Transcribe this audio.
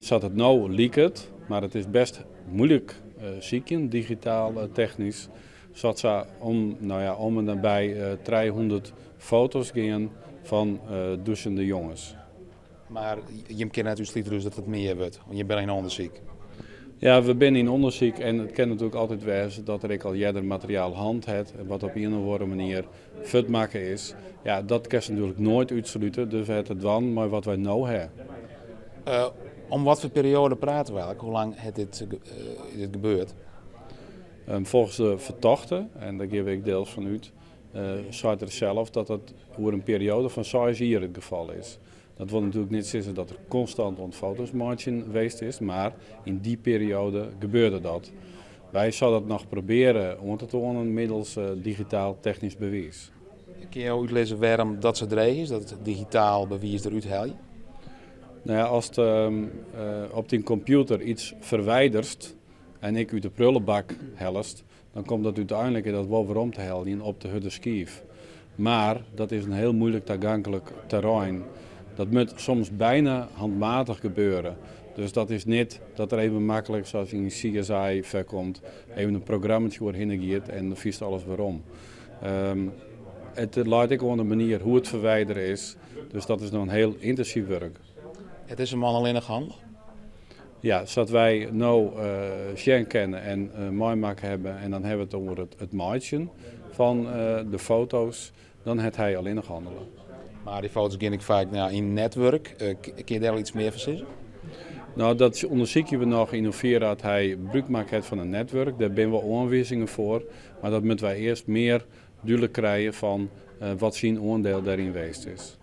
Sa't it no liket, mar it is best muoilik sykjen, digitaal technysk, sa't sa om, no ja, om en nabij 300 foto's gean fan dûsende jonges. Mar jim kinne net útslute dus dat it mear wurdt, want jim binne yn ûndersyk. Ja, we binne yn ûndersyk en it kin natuerlik altyd wêze dat der ek al earder materiaal hân hat wat op ien of oare manier fuortmakke is. Ja, dat kinst natuerlik noait útslute, dus we ha te dwaan mei wat wy no ha. Om wat foar perioade prate we eigentlik? Hoe lang hat dit, dit gebeurd? Folgens de fertochte, en dêr gean we ek deels fan út, seit er sels dat dat oer in perioade fan 6 jier it gefal is. Dat wol natuerlik net sizze dat er konstant oan foto's meitsjen west is, mar yn dy perioade gebeurde dat. Wy sille dat noch probearje oan te toanen middels digitaal technysk bewiis. Kinne jo útlizze wêrom dat sa dreech is, dat it digitaal bewiis derút helje? No ja, ast op dyn kompjûter yts ferwiderest en ek út de prullebak hellest, dan komt dat úteinlik dat wol werom te heljen op de hurde skiif. Mar dat is in hiel muoilik tagonklik terrein. Dat moat soms byna handmatich gebeure. Dus dat is net dat der even maklik, sa as yn CSI foarkomt, even in programmatsje oerhinne giet en dan fynst alles werom. It leit ek oan de manier hoe't it ferwidere is. Dus dat is noch in hiel yntinsyf wurk. Hat dizze man allinnich hannele? Ja, sa't wy no sjen kinne en meimakke hawwe, en dan hawwe we it oer it meitsjen fan de foto's, dan hat hy allinnich hannele. Mar dy foto's gean ek faak, no, yn netwurk. Kinne je dêr al yts mear fan sizze? No, dat ûndersykje we noch yn hoefier dat hy gebrûk makke hat fan in netwurk. Dêr binne wol oanwizingen foar, mar dat moatte wy earst mear dúdlik krije fan wat syn oandiel dêryn west is.